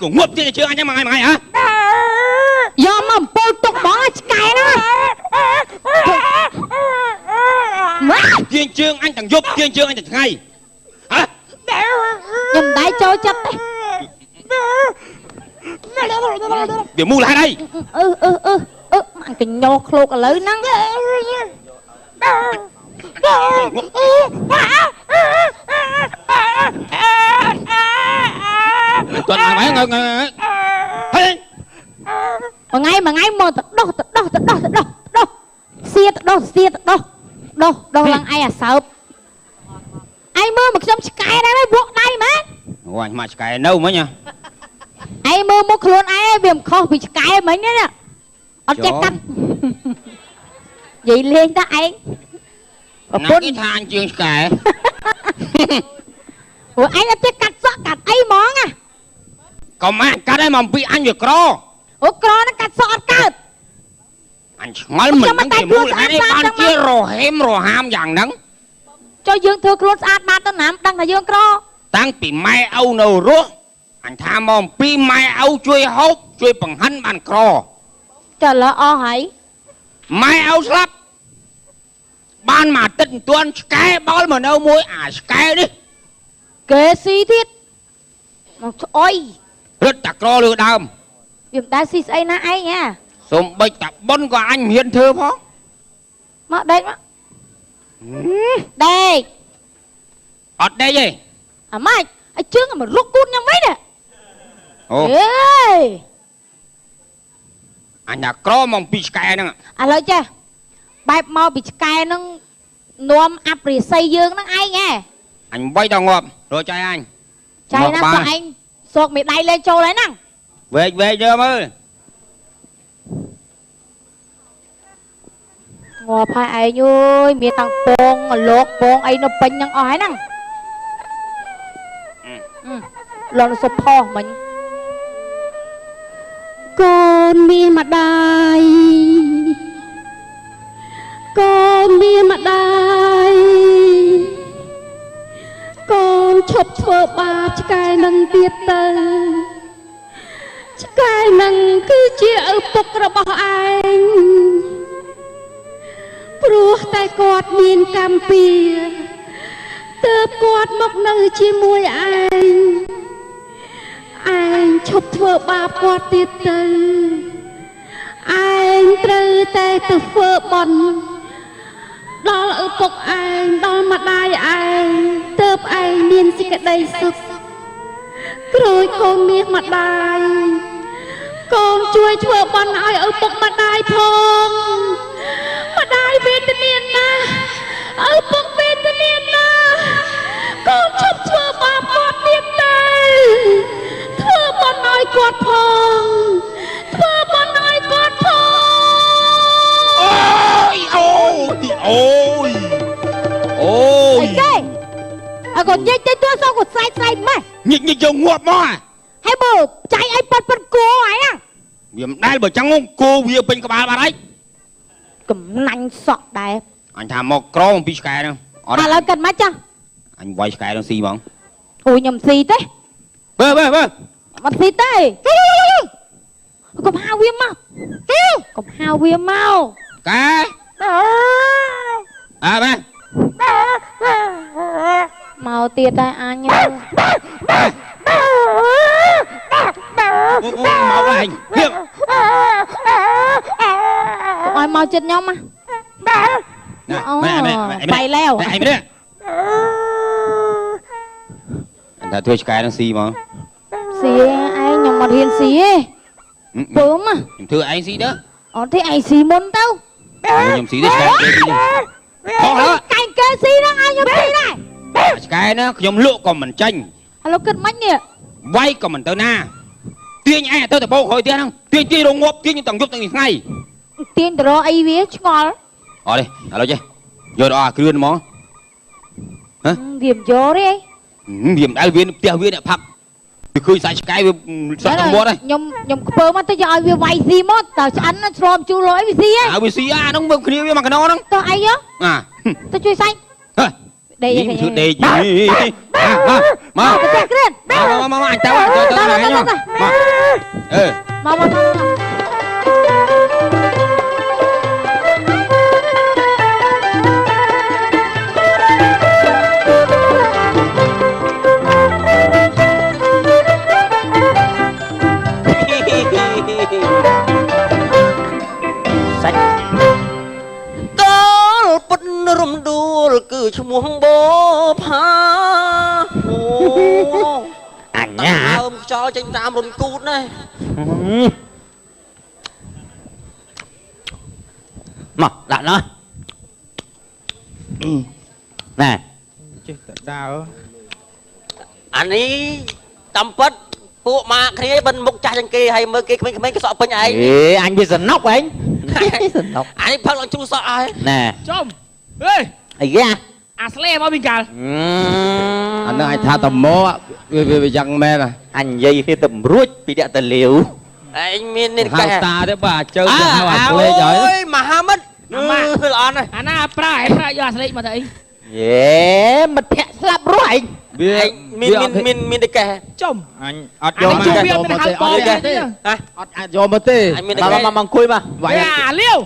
ក៏ងប់ទៀតជើងអញហ្នឹងមួយថ្ងៃមួយថ្ងៃហ៎ យកមកអំពូលទុកហ្មងឆ្កែហ្នឹងម៉ា ទាញជើងអញទាំងយប់ទាញជើងអញទាំងថ្ងៃហ៎ ខ្ញុំមិនដែរចូលចិត្តទេ វាមូលហេតុអី អឺអឺអឺអឺម៉ាក់កញ្ញោឃ្លោកឥឡូវហ្នឹង មិនទាន់មកងើងើហេ មួយថ្ងៃមួយថ្ងៃមកទៅដោះទៅដោះទៅដោះទៅដោះដោះសៀទៅដោះសៀទៅដោះដោះដោះឡើងឯងអាសើបឯងមើលមកខ្ញុំឆ្កែដែរវក់ដៃមែន អូអញមកឆ្កែនៅមិញហ៎ ឯងមើលមុខខ្លួនឯងវាមិនខុសពីឆ្កែមិញទេណាអត់ចេះកាត់និយាយលេងតាឯងប្រពន្ធ ណាគេថាអញជាងឆ្កែ ព្រោះឯងអត់ចេះកាត់សក់កាត់អីហ្មងណា កុំអាកាត់ឯងមកពីអញវាក្រ អូក្រហ្នឹងកាត់សក់អត់កើត អញឆ្ងល់មិនដឹងជាមូលហេតុអីបានជារហេមរហាមយ៉ាងហ្នឹង ចុះយើងធ្វើខ្លួនស្អាតបានទៅណាមដឹងថាយើងក្រ តាំងពីម៉ែឪនៅរស់អញថាមកពីម៉ែឪជួយហូបជួយបង្ហិនបានក្រ ចុះឥឡូវអស់ហើយ ម៉ែឪស្លាប់បានមួយអាទិត្យមិនទាន់ឆ្កែបោលមកនៅមួយអាឆ្កែនេះ គេស៊ីទៀតមកស្អុយ រត់តាក្រលើដើម វាមិនដែលស៊ីស្អីណាឯងហ่า សំបីតាប៉ុនក៏អញមិនហ៊ានធ្វើផង មកដេកមកដេក អត់ដេកទេ អាម៉េចឲ្យជើងឲ្យមករុកគូនខ្ញុំវិញនេះ អូ អេយ អញថាក្រមកពីឆ្កែហ្នឹង ឥឡូវចេះបែបមកពីឆ្កែហ្នឹងនាំអាប់រិស័យយើងហ្នឹងឯងហ៎ អញបីដល់ងាប់រកចៃអញ ចៃណាសក់ឯងសោកមេដៃលេងចូលហើយហ្នឹង វែកវែកយកមើល ងាប់ហើយឯងអើយមានតាំងពងលោកពងអីនៅពេញហ្នឹងអស់ហើយហ្នឹងលន់សុផោះមិញ កូនមានម្ដាយកូនមានម្ដាយកូនឈប់ធ្វើបាបឆ្កែនឹងទៀតទៅឆ្កែនឹងគឺជាឪពុករបស់ឯងព្រោះតែគាត់មានកម្មពៀទើបគាត់មកនៅជាមួយឯង ឯងឈប់ធ្វើបាបគាត់ទៀតទៅឯងត្រូវតែទៅធ្វើបុណ្យដល់ឪពុកឯងដល់ម្ដាយឯងទើបឯងមានសេចក្តីសុខក្រួយកូនមាសម្ដាយកូនជួយធ្វើបុណ្យឲ្យឪពុកម្ដាយផងម្ដាយវេទនាណាស់ឪពុកវេទនាណាស់កូនឈប់ធ្វើបាបគាត់ទៀតទៅ ធ្វើបុណ្យឲ្យគាត់ផងធ្វើបុណ្យឲ្យគាត់ផង អូយអូយអូយអូយ អីគេអើគាត់ញិចទៅទួសោកគាត់ស្រែកស្រែកម៉េះ ញិចញិចយកងាប់មក ហើយបើចៃអីប៉ិតប៉ិតគោហើយហ្នឹង វាមិនដែលបើចឹងគោវាពេញក្បាលបាត់ហើយ កំណាញ់សក់ដែរ អញថាមកក្រមកពីឆ្កែហ្នឹងអត់ ឥឡូវកិនមកចាស់ អញវាយឆ្កែហ្នឹងស៊ីហ្មង អូយខ្ញុំស៊ីទេ បើបើបើ អត់ស៊ីទេកុំហៅវាមកកុំហៅវាមក កែអើបែ មកទៀតដែរអញអើយ មកឯងហៀប កុំឲ្យមកចិត្តខ្ញុំណា ណា អូ ម៉ែម៉ែម៉ែ បៃแล้ว ឯងនេះអញថាធ្វើឆ្កែហ្នឹងស៊ីហ្មង ស៊ីឯងខ្ញុំអត់ហ៊ានស៊ីទេពើម ខ្ញុំធ្វើឯងស៊ីទៅ អត់ទេឯងស៊ីមុនទៅ ខ្ញុំស៊ីទៅឆ្កែគេស៊ីហោះហើ កែងគេស៊ីហ្នឹងឲ្យខ្ញុំស៊ីដែរ ឆ្កែណាខ្ញុំលក់ក៏មិនចាញ់ ឥឡូវគិតម៉េចនេះ វាយក៏មិនទៅណាទាញឯងទៅដបងក្រោយផ្ទះហ្នឹងទាញទាញរងងាប់ទាញទាំងយប់ទាំងថ្ងៃ ទាញទៅរកអីវាឆ្ងល់ អត់ទេឥឡូវចេះយកដល់អាគ្រឿនហ្មង វាមិនយកទេ វាមិនដែលវាផ្ទះវាអ្នកផាប់វាឃើញសាច់ឆ្កែវាសក់ទាំងមាត់ហើយ ខ្ញុំខ្ញុំខ្ពើមទៅយកឲ្យវាវាយស៊ីមកតើឆ្អិនឆ្លងជូរលយវាស៊ីហ៎ អាវាស៊ីអាហ្នឹងមើលគ្នាវាមកកណោហ្នឹង តោះអីយោ អា ទៅជួយសាច់ ហេ ដេក ធ្វើដេកមក មកទៅគ្រាន មកមកមកអញទៅទៅទៅមកអឺ មកមកមក សាច់តលពុតរំដួលគឺឈ្មោះបោផាអូ អញ្ញា ដើមខ្យល់ចេញតាមរន្ធគូតណា មកដាក់ណោះណែ ចេះតែដើរ អានេះតាមពិតពួកម៉ាគ្នាបិណ្ឌមុខចាស់ជាងគេហើយមើលគេក្មេងៗគេសក់ពេញឯង អេអញវាសណុកឯងសណុក អានេះផឹកឡើងជ្រុះសក់ហើយ ណែ ចំហេ អីគេ អាស្លេមកវិញកាល អានឹងអាចថាតម៉វាវាយ៉ាងមែន អញនិយាយគ្នាទៅរួចពីអ្នកតលាវ ឯងមាននេះ ហៅ កែ តាទេបាទជើទៅហៅអាស្លេកហើយ អូយមហាមិត្តល្អណាស់ អាណាប្រើឯងប្រើយកអាស្លេមកទៅអី យេមិត្តភក្តិស្លាប់រស់ឯង វា ឯងមានមានមានមានតែកែ ចំ អញអត់យក អានេះ មក ជួបវាមានហៅបងទេ ហ៎ អត់អាចយកមកទេ អញមានតែកែ មកមកមកអង្គុយមក វាយ អាលាវ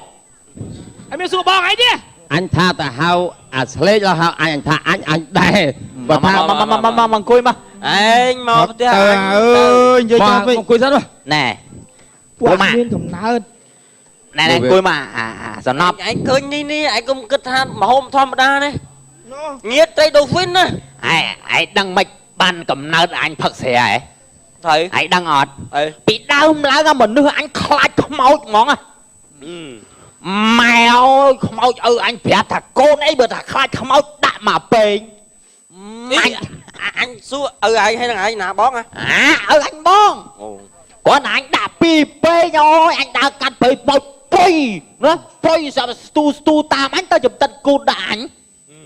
អញមានសួរបងអីទេ អញថាទៅហៅអាស្លេកដល់ហៅអញអញថាអញអញដែរបើថា មកមកមកមកអង្គុយមក ឯងមកផ្ទះ ទៅ អញ អើយនិយាយ មក ចាំវិញ អង្គុយសិនមក ណែ ពួកមានកំណើត ណែណែអង្គុយមកអាសណប់ ឯងឃើញនេះនេះឯងកុំគិតថាមហូមធម្មតាណាងៀតត្រីដូហ្វីនណា ឯងឯងដឹងមិនបានកំណើតអញផឹកស្រាឯង ត្រូវ ឯងដឹងអត់ អី ពីដើមឡើងមនុស្សអញខ្លាចខ្មោចហ្មងម៉ែអើយខ្មោចឪអញប្រាប់ថាកូនអីបើថាខ្លាចខ្មោចដាក់មកពេង អញអញសួរឪឯងហើយនឹងឯងណាបងហ៎ អាឪអញបង អូ គាត់អញដាក់ពីពេងអូយអញដើរកាត់ព្រៃបោចពុយណាពុយសាប់ស្ទូស្ទូតាមអញទៅចំតិតគូតដាក់អញ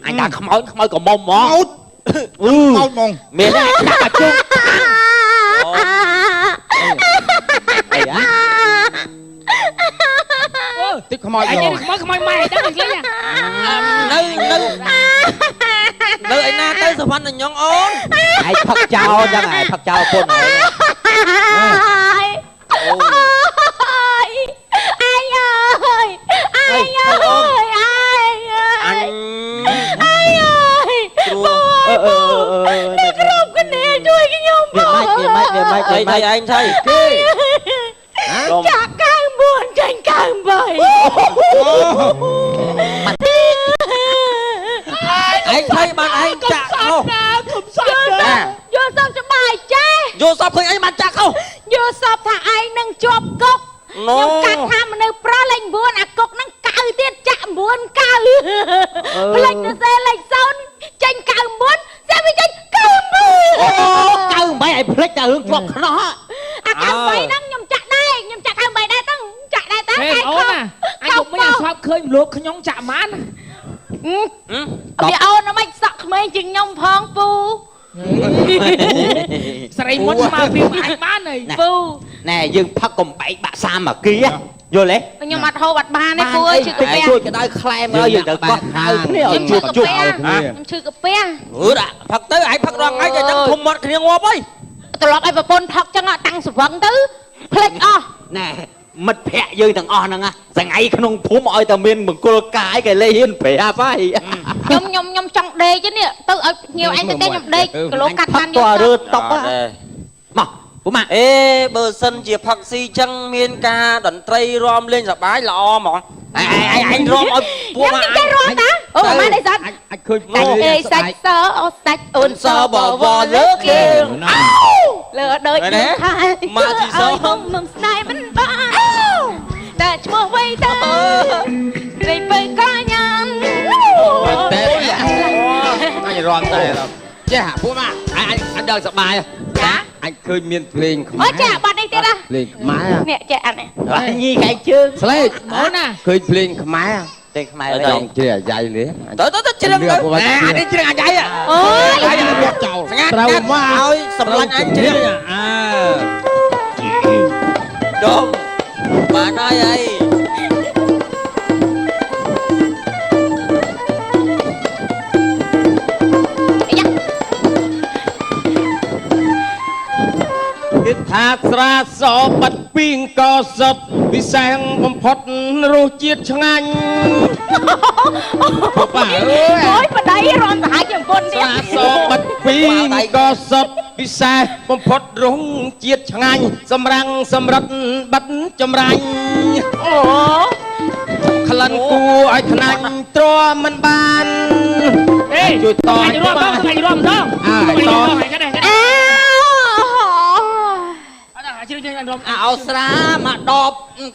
អញដាក់ខ្មោចខ្មោចក៏មុំហ្មង ោត អឺ ោតហ្មង មានតែដាក់អាជើងអីហ៎ តិចខ្មោច អញ យក នេះខ្មោចខ្មោចម៉ែដឹងអាស្លេ នៅនៅនៅឯណាទៅសវណ្ណញងអូន ឯងផឹកចោលចឹងឯងផឹកចោលពុនឯង អើយអើយអើយអើយអើយអើយ អញ អើយអើយ គ្រូ អឺអឺអឺ អ្នកគ្រប់គ្នាជួយខ្ញុំ វាម៉េចវាម៉េចវាម៉េច ថៃ វាម៉េច ថៃឯងថៃ គេ ចាក់99ចាញ់98 ឯងថៃបានឯងចាក់ខុស ណាគុំសត់ណា យល់សពច្បាស់ចេះ យល់សពឃើញអីបានចាក់ខុស យល់សពថាឯងនឹងជាប់គុក ណូ ខ្ញុំកាត់ថាមនុស្សប្រុសលេខ9អាគុកហ្នឹងកៅទៀតចាក់9កៅផ្លេចទៅសេលេខ0ចេញ99សេវាចេញ99 អូកៅមិនឲ្យភ្លេចតែរឿងជាប់ខ្នោះ អា98ហ្នឹងខ្ញុំចាក់ដែរខ្ញុំចាក់98ដែរទៅចាក់ដែរតើ ហេអូនណាអញក៏មិនអាស្វាប់ឃើញមលោបខ្ញុំចាក់ម៉ាន វាអូនមិនសក់ក្មេងជាងខ្ញុំផងពូ ស្រីមុនស្មើពីអញបានហើយ ពូ ណែយើងផឹកកំបែកបាក់សាមគ្គីយល់ទេ ខ្ញុំអត់ហូបអត់បានទេពូអើយឈឺកាពះ ជួយក្តៅខ្លែមឲ្យយើងទៅកោះហៅគ្នាឲ្យ ខ្ញុំឈឺ ជួបជួប កាពះខ្ញុំឈឺកាពះ អឺដាក់ផឹកទៅឯងផឹករងថ្ងៃចឹងធំមាត់គ្នាងាប់ហើយ ត្រឡប់ឲ្យប្រពន្ធផឹកចឹងតាំងស្វឹងទៅភ្លេចអស់ ណែមិត្តភក្តិយើងទាំងអស់ហ្នឹងសងៃក្នុងភូមិឲ្យតែមានមង្គលកាយគេលេហ៊ានប្រាប់ហើយ ខ្ញុំខ្ញុំខ្ញុំចង់ដេកនេះទៅឲ្យភ្ញៀវឯងទៅទេខ្ញុំដេកគីឡូកាត់បាន តរើតុកមកពុម៉ា អេបើសិនជាផឹកស៊ីចឹងមានការតន្ត្រីរំលេងសបាយល្អហ្មងឯងឯងឯងរំឲ្យពួក ខ្ញុំចេះរំតាអូម៉ែនេះសាច់ អាចឃើញ សាច់អេសាច់សអូសាច់អូនសបវលើគេលើដូចនឹងខែមកស្នេហ៍មិនបានតែឈ្មោះវៃទៅត្រីពៅក៏ញ៉ាំ តែអញរំតែចេះពួកម៉ាអញអញដល់សបាយ ចា អញឃើញមានភ្លេងខ្មែរ អូចាបាត់នេះទៀតណា ភ្លេងខ្មែរ នេះចេះអានេះ ញីកែជើង ស្លេក អូនណា ឃើញភ្លេងខ្មែរ ទេខ្មែរ ចង់ជ្រះអាយ៉ៃនេះ ទៅទៅទៅជ្រៀងទៅ អានេះជ្រៀងអាយ៉ៃ អូយ ចោល ស្ងាត់ ត្រូវមក ឲ្យសម្លាញ់អញជ្រៀង អើ ដុំបានហើយអី អាស្រាសបាត់ពីងកសុតពិសេសបំផុតរសជាតិឆ្ងាញ់បាទអើយ អូយប្តីរំសាហាវជាងពុនទៀត ស្រាសបាត់ពីងកសុតពិសេសបំផុតរសជាតិឆ្ងាញ់សម្រាំងសម្រិតបាត់ចម្រាញ់ អូ ក្លិនគួរឲ្យខ្នាញ់ទ្រាំមិនបាន អេ ជួយត អញរំបងអញរំដង អើយត អញគេដែរ អើ អត់ជឿជឿអញរំ អោស្រាមកដប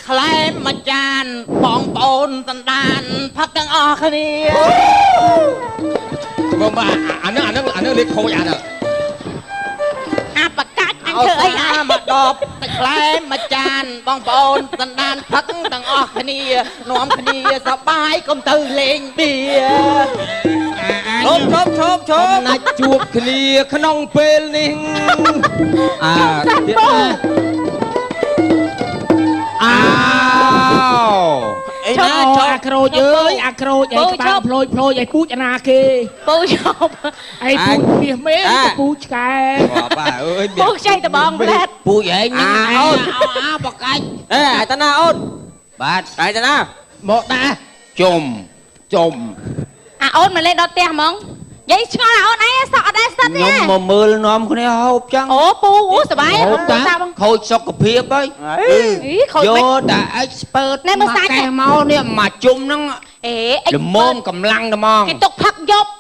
ក្លែមមួយចានបងប្អូនសន្តានផឹកទាំងអស់គ្នា បងបាទអានឹងអានឹងអានឹងលេខខូចអានឹង អាបកាច់អញ អោ ធ្វើអី ស្រា អា មកដបទឹកក្លែមមួយចានបងប្អូនសន្តានផឹកទាំងអស់គ្នានាំគ្នាសប្បាយកុំទៅលេងបៀ ឈប់ឈប់ឈប់ឈប់ ណាច់ជួបគ្នាក្នុងពេលនេះអាទៀតណាអោ អីណា អូ ឈប់ អាក្រូចអើយអាក្រូចអីក្បាលភ្លោចភ្លោចអីពូជអាណាគេ ពូឈប់ អីពូជមាសមេពូជឆ្កែ បាទអើយ ពូខ្ចីដបងផ្លែត ពូជឯងហ្នឹង អូ អូនអាបកាច់ អេអាយតាណាអូន បាទ អាយតាណា មកដែរជុំជុំ អាអូនមកលេងដល់ផ្ទះហ្មងយាយឆ្ងល់អាអូនឯងសក់អត់ដែរសិតទេ ខ្ញុំមកមើលនាំគ្នាហូបចឹង អូពូអូសប្បាយ ហូបតាខូចសុខភាពហើយ អីខូច យ មិន កតា expert ណែមើលសាច់ កេះមកនេះមកជុំហ្នឹង អេអិ ល្មមកម្លាំងត្មង គេទុកផឹកយប់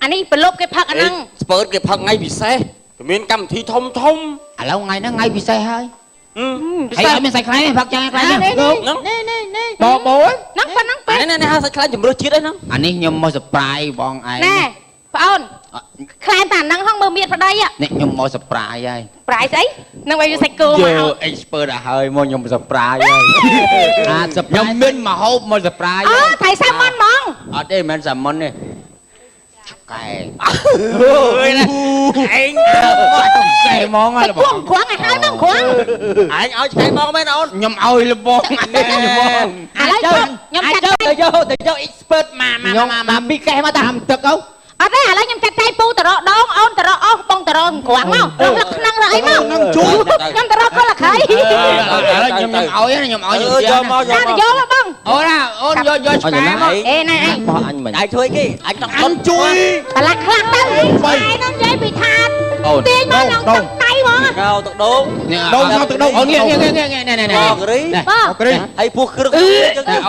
អានេះប្រលប់គេផឹកអាហ្នឹង ស្ពើតគេផឹកថ្ងៃពិសេសគេមានកម្មវិធីធំធំ ឥឡូវថ្ងៃហ្នឹងថ្ងៃពិសេសហើយ ពិសេស ហើយអត់មានសាច់ខ្លែងទេផឹកចឹងខ្លែង នេះ ហ្នឹង នេះនេះនេះ បបោ ហ្នឹងប៉ុណ្ណឹងពេក អានេះនេះហៅសាច់ខ្លាញ់ជំរឿជាតិអីហ្នឹង អានេះខ្ញុំមក surprise បងឯង ណែប្អូនខ្លែងតែអាហ្នឹងហងមើលមៀតប្តី នេះខ្ញុំមក surprise ហើយ ប្រាយស្អីនឹងឲ្យយកសាច់គោមក យើ expert ឲ្យហើយមកខ្ញុំ surprise ហើយ អា surprise ខ្ញុំមានមកហូបមក surprise អូថៃសាម៉ុនហ្មង អត់ទេមិនមែនសាមុនទេឆ្កែ អើយណាឯង បាច់ពិសេសហ្មង តែ ហើយ គួងគ្រាំងឲ្យហើយមកគ្រាំង ឯងឲ្យឆ្កែមកមែនអូន ខ្ញុំឲ្យលបងឯងហ្មង ឥឡូវជប់ខ្ញុំចាត់ចែង ទៅយកទៅយក expert មកមកមកមកពីកេះមក តាមទឹកអោ អត់ទេឥឡូវខ្ញុំចាត់ចែងពូតរកដងអូនតរកអស់បងតរកគ្រាំងមករកលឹកឆ្នាំងរកអីមកខ្ញុំតរកកលខៃ ឥឡូវខ្ញុំឲ្យខ្ញុំឲ្យ អឺយកមកយក តាម មក យកមកបង អូនណាអូនយកយកឆ្កែមក អេណែឯង បោះអញមិញ ឯងធ្វើអីគេអញចង់ អញជួយ ប្រឡាក់ខ្លះទៅឯងនឹងនិយាយពីថា អូន ទាញមកឡើងទឹកដៃហ្មង ងៅទឹកដូង នេះ ដូងងៅទឹកដូង អូនងាកងាកងាកងាកនេះនេះនេះ ករី បង អូគ្រី ហើយពោះគ្រឹក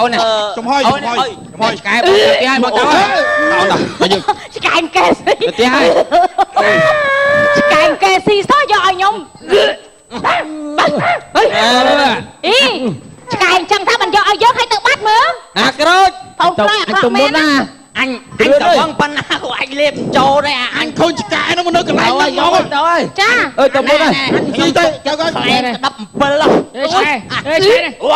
អូនណា ចំហុយចំហុយចំហុយ ឆ្កែបងទៅផ្ទះហើយមកទៅ អូនតាយើង ឆ្កែកែស៊ី ទៅផ្ទះហើយ ឆ្កែកែស៊ីសោះយកឲ្យខ្ញុំអីឆ្កែអញ្ចឹងថាមិនយកឲ្យយើងឲ្យទៅបាត់មើល អាក្រូច បងក្រោយអា អញ ក្រក់មែន ទៅមុនណា អញអញតបងប៉ុណ្ណាក៏អញលេបចូលដែរអា អញឃើញឆ្កែនោះមកនៅកន្លែងហ្នឹងហ្មង ទៅហើយ ចា អើយទៅមុនហើយ ស៊ីទៅចៅក ក្លែង17ហ៎ អេឆ្កែអេឆ្កែនេះ អូ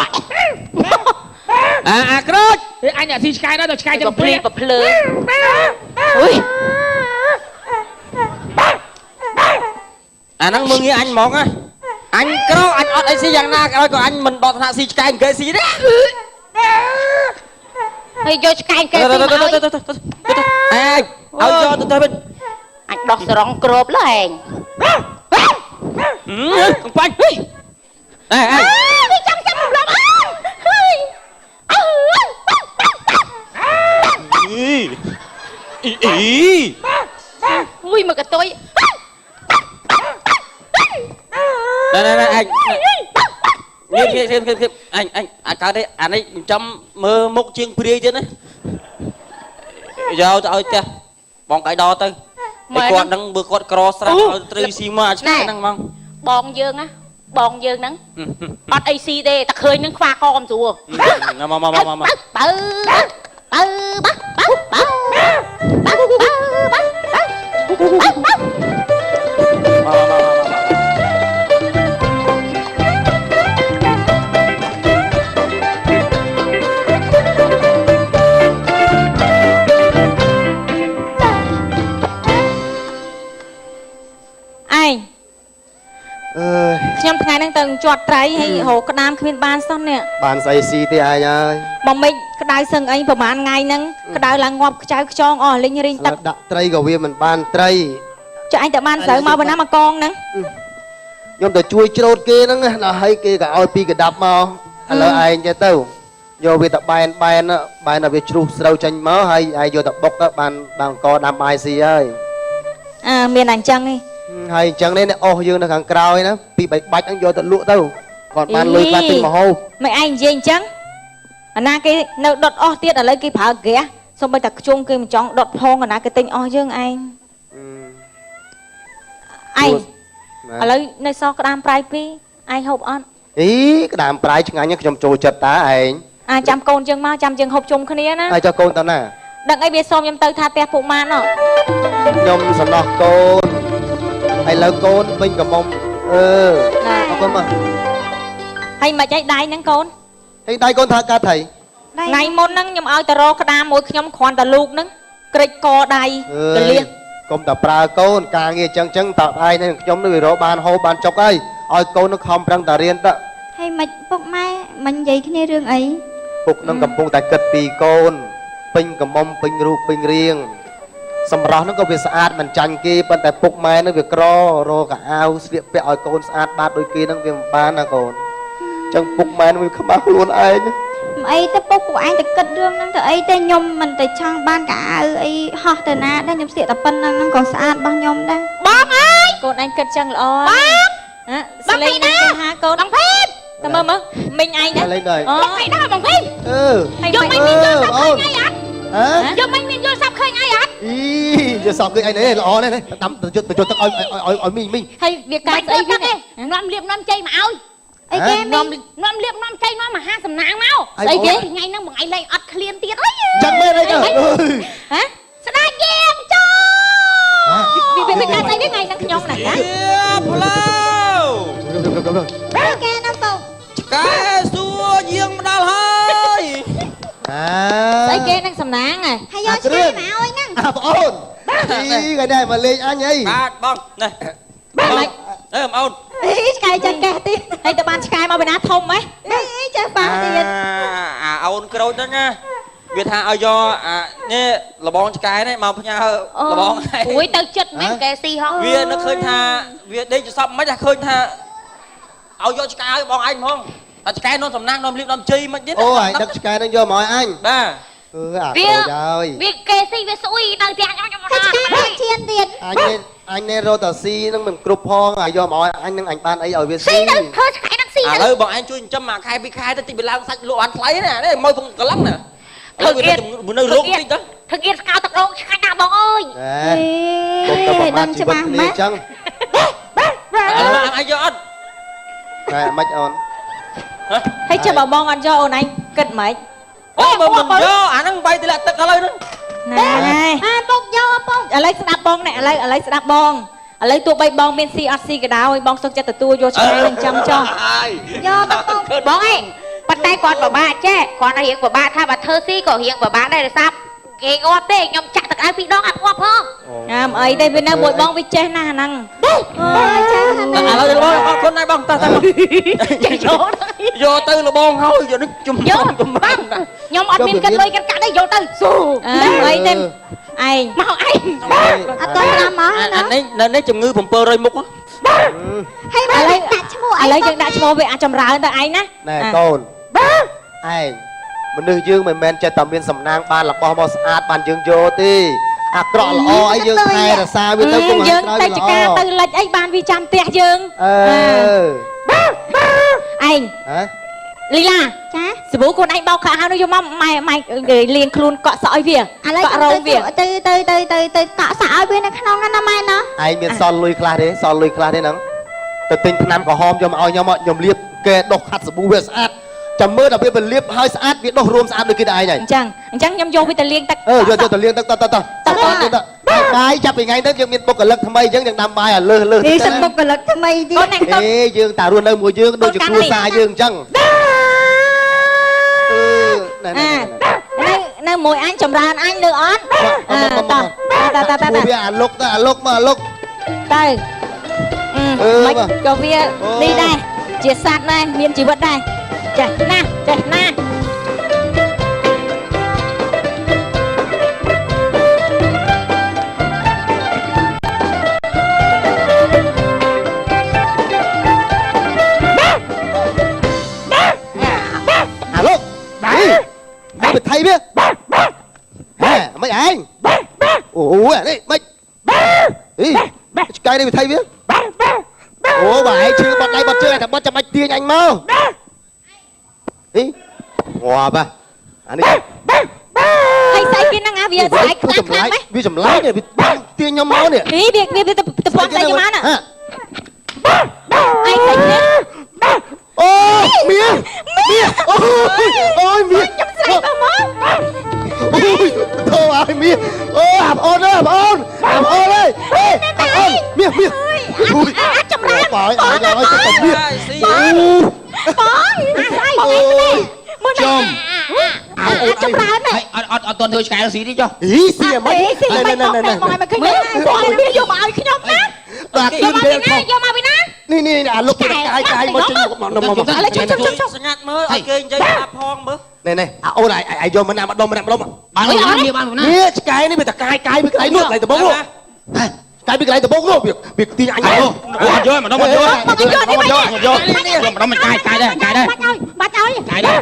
អាអាក្រូច អេអញអ្នកស៊ីឆ្កែដល់ទៅឆ្កែចឹង ភ្លី ព្រា ប្រភ្លើអុយ អាហ្នឹងមើងងាយអញហ្មងណាអញក្រអញអត់អីស៊ីយ៉ាងណាក៏ដោយក៏អញមិនដកឋានៈស៊ីឆ្កែគេស៊ីដែរ ហើយយកឆ្កែកែស៊ីមកឲ្យ ទៅទៅទៅទៅអេឲ្យយកទៅទៅវិញ អញដោះសរងក្របលើឯង កំបាញ់អេអេ អើវាចាំចាំរំលងអើហើយអើ អីអី មួយមកកតុយ ណែណែអញងៀបងៀបងៀបងៀបអញអញអាកើតទេអានេះចាំមើលមុខជាងព្រាយទៀតណាយកទៅឲ្យផ្ទះបងកៃដទៅហើយគាត់នឹងបើគាត់ក្រស្រាប់ឲ្យត្រីស៊ីមកអាឆ្កែហ្នឹងហ្មង បងយើងណាបងយើងហ្នឹងអត់អីស៊ីទេតែឃើញនឹងខ្វះកមិនស្រួល មកមកមកមក បើបើបើបើបើបើបើបើបើ មក ឯង អើយ ខ្ញុំថ្ងៃហ្នឹងទៅជាត់ត្រីហើយរកក្តាមគ្មានបានសោះនេះ បានស្អីស៊ីទេឯងអើយ បងមិចក្តៅសឹងអីប្រហែលថ្ងៃហ្នឹងក្តៅឡើងងាប់ខ្ចៅខ្ចងអស់លិញរីងទឹក ឥឡូវដាក់ត្រីក៏វាមិនបានត្រី ចុះអញទៅបានស្រូវមកប៉ុណ្ណាមកកងហ្នឹង ខ្ញុំទៅជួយច្រូតគេហ្នឹងដល់ហើយគេក៏ឲ្យពីកដាប់មកឥឡូវឯងចេះទៅយកវាទៅបែនបែនបែនឲ្យវាជ្រុះស្រូវចេញមកហើយឯងយកទៅបុកទៅបានបានកដាំបាយស៊ីហើយ អើមានអញ្ចឹងឯង ហើយអញ្ចឹងនេះអស់យើងនៅខាងក្រោយណាពីបីបាច់ហ្នឹងយកទៅលក់ទៅគាត់បានលុយខ្លះទិញម្ហូប មិនឯងនិយាយអញ្ចឹងអាណាគេនៅដុតអស់ទៀតឥឡូវគេប្រើហ្គាសសូម្បីតែខ្ជុងគេមិនចង់ដុតផងអាណាគេទិញអស់យើងឯងឯងឥឡូវនៅសក្តាមប្រៃពីរឯងហូបអត់ អីក្តាមប្រៃឆ្ងាញ់ខ្ញុំចូលចិត្តតាឯង អាចាំកូនយើងមកចាំយើងហូបជុំគ្នាណា ហើយចុះកូនទៅណា ដឹងអីវាសុំខ្ញុំទៅថាផ្ទះពួកម៉ាន ខ្ញុំសំណោះកូនឥឡូវកូនពេញកំមុំអឺអរគុណមក ហើយមិនអីដៃហ្នឹងកូន ហើយដៃកូនថាកាត់ថៃ ថ្ងៃមុនហ្នឹងខ្ញុំឲ្យទៅរកក្តាមមួយខ្ញុំគ្រាន់តែលូកហ្នឹងក្រិចកដៃកលៀស កុំតែប្រើកូនការងារចឹងចឹងតើឯងនឹងខ្ញុំនឹងវារកបានហូបបានចុកហើយឲ្យកូននឹងខំប្រឹងតែរៀនទៅ ហើយមិនពុកម៉ែមិននិយាយគ្នារឿងអី ពុកនឹងកំពុងតែគិតពីកូនពេញកំមុំពេញរូបពេញរាងសម្រស់ហ្នឹងក៏វាស្អាតមិនចាញ់គេប៉ុន្តែពុកម៉ែនឹងវាក្ររកអាវស្លៀកពាក់ឲ្យកូនស្អាតបាតដូចគេហ្នឹងវាមិនបានណាកូនចឹងពុកម៉ែនឹងវាខ្មាស់ខ្លួនឯង មិនអីទៅពុកពួកឯងទៅគិតរឿងហ្នឹងទៅអីទេខ្ញុំមិនទៅចង់បានកៅអៅអីហោះទៅណាដែរខ្ញុំស្លៀកតែប៉ុណ្្នឹងហ្នឹងក៏ស្អាតរបស់ខ្ញុំដែរ បងអើយកូនឯងគិតចឹងល្អបងបងពីណាហាកូនបងភីតែមើលមើលមិញឯងណា បង ភីណាបងភី អឺ យកមិញមានយល់សប្តិឃើញអីអត់ យក មិញមានយល់សប្តិឃើញអីអត់ អីយល់សប្តិឃើញអីនេះល្អណាស់នេះដាំទៅយកទៅទឹកឲ្យឲ្យឲ្យមីងមីង ហើយវាកើតស្អីវា នាំលៀបនាំជ័យមកឲ្យ អីគេ នាំនាំលៀបនាំជ័យនាំមហាសំណាងមក ស្អីគេ ថ្ងៃហ្នឹងបងឯងលែងអត់ឃ្លានទៀតអី ចឹងមែនអីទៅ ហ៎ ស្ដាយយាមចោ វាកើតស្អីវាថ្ងៃហ្នឹងខ្ញុំណា ផ្លូវ គេណាពុក ឆ្កែសួរយាងមកដល់ហើយ ស្អីគេនឹងសំណាងហ៎ ហើយយកឆ្កែមកឲ្យហ្នឹង អាបងអូនអីថ្ងៃនេះមកលេងអញអី បាទបងនេះបងអេបងអូន អីឆ្កែចាស់កេះទៀត ហើយទៅបានឆ្កែមកពីណាធំហ៎ អីចេះប៉ះទៀត អាអូនក្រូចហ្នឹងណាវាថាឲ្យយកអានេះលបងឆ្កែនេះមកផ្ញើលបងឯង អូយទៅចិត្តមែនគេស៊ីហោះ វានឹកឃើញថាវាដេកសពមិនថាឃើញថាឲ្យយកឆ្កែឲ្យបងឯងហ្មងតែឆ្កែនាំសំណាងនាំលៀបនាំជ័យមិនទៀត អូឯងដឹកឆ្កែហ្នឹងយកមកឲ្យអញ បាទ អឺអាក្រូចហើយ វាគេស៊ីវាស្អុយនៅផ្ទះខ្ញុំខ្ញុំ ហើយឆ្កែវាឈានទៀត អញនេះអញនេះរត់តាស៊ីហ្នឹងមិនគ្រប់ផងឲ្យយកមកឲ្យអញហ្នឹងអញបានអីឲ្យវា ស៊ី ស៊ី ទៅធ្វើឆ្កែហ្នឹងស៊ី ឥ ទៅ ឡូវបងឯងជួយចិញ្ចឹមមួយខែពីរខែទៅតិចវាឡើងសាច់លក់បានថ្លៃណានេះមកពងកន្លងណាធ្វើទៀតនៅរោគតិចទៅ ធ្វើទៀតស្កៅទឹករងឆ្ងាញ់ណាស់បងអើយ ណែកុំទៅប្រមាថជីវិតគ្នាអញ្ចឹង ឥឡូវអញយកអត់ តែមិនអូន ហើយចាំបងអត់យកអូនឯងគិតម៉េច អូបើមិនយកអាហ្នឹងបាយទម្លាក់ទឹកឥឡូវហ្នឹង ណែ អាពុកយកពុក ឥឡូវស្ដាប់បងណែឥឡូវឥឡូវស្ដាប់បងឥឡូវទោះបីបងមានស៊ីអត់ស៊ីក៏ដោយបងសុខចិត្តទទួលយកឆ្កែនឹងចាំចោះ យកទៅពុក បងឯងប៉ុន្តែគាត់ពិបាកចេះគាត់រៀងពិបាកថាបើធ្វើស៊ីក៏រៀងពិបាកដែរដោយសារគេងាប់ទេខ្ញុំចាក់ទឹកអៅពីរដងអត់ងាប់ផង អាមអីទេវានៅមួយបងវាចេះណាស់ហ្នឹង អូយចាស់ណាស់ ឥឡូវបងអរគុណណាស់បងតោះតោះយកទៅលបងហើយយកនេះជំ យកបងខ្ញុំអត់មានគិតលុយគិតកាក់ទេយកទៅស៊ូ អើអីទេឯង មកឯង អត់តតាមមក អា ណា នេះនៅនេះជំងឺ700មុខ ហើយមកដាក់ឈ្មោះ ឥឡូវយើងដាក់ឈ្មោះវាអាចចម្រើនទៅឯងណា ណែកូនឯងមនុស្សយើងមិនមែនចេះតែមានសំណាងបានរបស់មកស្អាតបានយើងយកទេអាក្រក់ល្អអីយើងថែរក្សាវាទៅគុំ យើងទៅចកាទៅលិចអីបានវាចាំផ្ទះយើង អឺ ឯង ហ៎ លីឡា ចា សាប៊ូខ្លួនឯងបោកខោអាវនោះយកមកម៉ែម៉ែលាងខ្លួនកក់សក់ឲ្យវា ឥឡូវ កក់រោមវា ទៅទៅទៅទៅទៅកក់សក់ឲ្យវានៅក្នុងហ្នឹងណាម៉ែណា ឯងមានសល់លុយខ្លះទេសល់លុយខ្លះទេហ្នឹងទៅទិញថ្នាំក្រហមយកមកឲ្យខ្ញុំខ្ញុំលាបគេដុសខាត់សាប៊ូវាស្អាតចាំមើលដល់វាលាបហើយស្អាតវាដុសរួមស្អាតដូចគេដែរឯងហើយ អញ្ចឹងអញ្ចឹងខ្ញុំយកវាទៅលាងទឹក អឺយកទៅលាងទឹកតតតតតបាយចាប់ពីថ្ងៃទៅយើងមានបុគ្គលិកថ្មីអញ្ចឹងយើងដាំបាយឲ្យលើសលើស នេះសិនបុគ្គលិកថ្មីទៀត កូនឯងកូន អេយើងតារស់នៅមួយយើងដូចជាគ្រួសារយើងអញ្ចឹងអឺណែណែ នៅនៅមួយអញចម្រើនអញលើអត់តោះតតតត វាអាលុកទៅអាលុកមកអាលុក ទៅមិនក៏វានេះដែរជាសត្វដែរមានជីវិតដែរចេះណាស់ចេះណាស់ មិនឯងអូអានេះមិនអីឆ្កែនេះវិថីវាអូបើឯងឈឺបាត់ដៃបាត់ជើងតែបាត់ចាំបាច់ទាញអញមកអីងាប់អានេះ ហើយស្អីគេហ្នឹងអាវាស្អីខ្លាំងខ្លាំងម៉េច វាចម្លែកវាទាញខ្ញុំមកនេះ នេះវាវាទៅទៅពាន់ស្អីគេមកណាឯងស្អីគេ អូមៀមៀអូអូយមៀ ខ្ញុំស្រែកមក អូយធោឲ្យមៀអូអាប្អូនអើយប្អូនអាប្អូនអើយអេអាប្អូនមៀមៀអូយ អាចចម្រើន បើឲ្យឲ្យទៅតែមៀ បងស្អីបងឯងនេះមុន ចំ អាចចម្រើន ហើយអត់អត់អត់ទាន់ធ្វើឆ្កែស៊ីទេចុះ អីស៊ីហ្មង ស៊ីមិនបងបងឲ្យមកឃើញបងវាយកមកឲ្យខ្ញុំណា បាទ យកមកពីណាយកមកពីណា នេះនេះអាលុកទៅកាយកាយមកចេញមកមក ឥឡូវជុំជុំជុំ ស្ងាត់មើលឲ្យគេនិយាយថាផងមើល នេះនេះអាអូនអាយយកម្នាក់ម្ដុំម្នាក់ម្ដុំ បានបានបានណា នេះឆ្កែនេះវាតកាយកាយវាកន្លែងនោះកន្លែងដបងនោះកាយវាកន្លែងដបងនោះវាទាញអញ អូអត់យកម្ដុំអត់យមកយកមកយកកម្ដុំមិនកាយកាយដែរកាយដែរ បាច់ឲ្យបាច់ឲ្យ កាយដែរ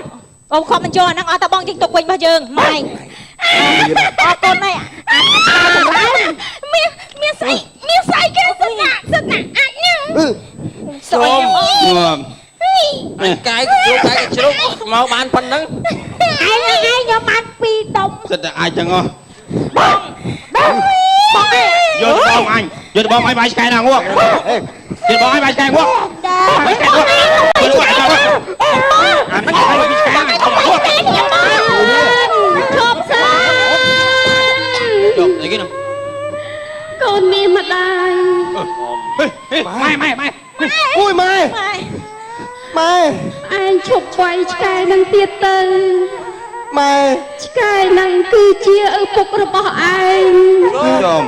អូខំមិនយកអាហ្នឹងអត់តបងយើងទុកវិញរបស់យើងម៉ែអរគុណហើយអាចចម្រើនមានមានស្អីមានស្អីគេសិនណាសិនណាអាចញ៉ាំ ស្អីកាយជ្រុកកាយជ្រុកមកបានប៉ុណ្ណឹង ឯងឯងយកបាន2ដុំ សិតតែអាចចឹងហ៎ បងបង យកទៅបងអញយកទៅបងអញបាយឆ្កែណាងក់យកបងអញបាយឆ្កែងក់បាយឆ្កែងក់យកទៅអាមិនឆ្កែពីឆ្កែងក់ ឈប់សិន យកអីគេនោះ កូនមានម្ដាយ ម៉ែម៉ែម៉ែ អូយម៉ែម៉ែ ឯងឈប់វាយឆ្កែនឹងទៀតទៅ ម៉ែ ឆ្កែនឹងគឺជាឪពុករបស់ឯង ចំ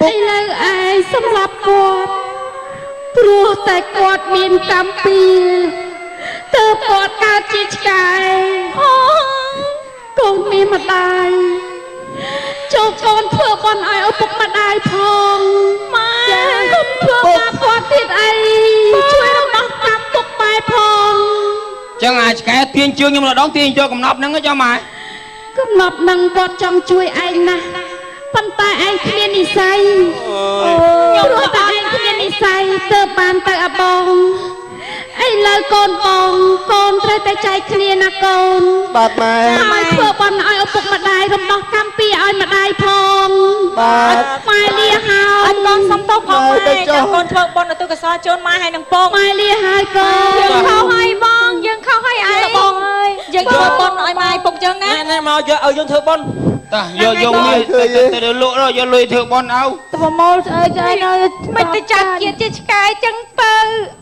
ឥឡូវឯងសម្រាប់គាត់ព្រោះតែគាត់មានកម្មពីទើបគាត់កើតជាឆ្កែកូនមានម្ដាយចូលកូនធ្វើបន់ឲ្យឪពុកម្ដាយផង ម៉ែ កុំធ្វើបាបគាត់ទៀតអីជួយរំដោះកម្មទុកម៉ែផង ចឹងអាចឆ្កែទាញជើងខ្ញុំម្ដងទាញយកកំណប់ហ្នឹងចុះម៉ែ កំណត់នឹងគាត់ចង់ជួយឯងណាស់ប៉ុន្តែឯងគ្មាននិស័យព្រោះតែឯងគ្មាននិស័យទើបបានទៅអាបងឥឡូវកូនបងកូនត្រូវតែចែកគ្នាណាកូន បាទម៉ែ ហើយធ្វើបន់ឲ្យឪពុកម្ដាយរំដោះកម្មពីឲ្យម្ដាយផង បាទ ម៉ែលាហើយ អត់កូនសុំទោសផងម៉ែចាំកូនធ្វើបុណ្យឧទ្ទិសកុសលជូនម៉ែហើយនឹងពង ម៉ែលាហើយកូន យើងខុសហើយបងយើងខុសហើយឯងបងយើងធ្វើបុណ្យឲ្យម៉ែពុកយើងណា ណែណែមកយកឲ្យយើងធ្វើបុណ្យ តោះយកយកនេះទៅលក់យកលុយធ្វើបន់អោ ទៅប្រមូលស្អីស្អីនៅ មិនទៅចាប់ជាតិជាឆ្កែចឹងពៅ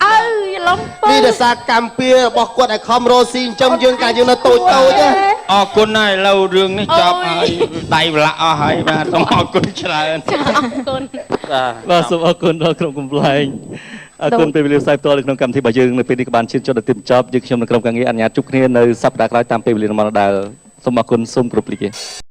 អើយលំពៅ នេះដោយសារកម្មពៀរបស់គាត់ឲ្យខំរស់ស៊ីចិញ្ចឹមយើងកាលយើងនៅតូចតូចណា អរគុណហើយឥឡូវរឿងនេះចប់ហើយដៃប្រឡាក់អស់ហើយបាទសូមអរគុណច្រើន អរគុណ បាទសូមអរគុណដល់ក្រុមកំ pl ែងអរគុណពេលវេលាផ្សាយផ្ទាល់នៅក្នុងកម្មវិធីរបស់យើងនៅពេលនេះក៏បានឈានចូលដល់ទីបញ្ចប់យើងខ្ញុំនៅក្រុមការងារអនុញ្ញាតជួបគ្នានៅសប្តាហ៍ក្រោយតាមពេលវេលានៅម៉ោងដដែលសូមអរគុណសូមគោរពលា។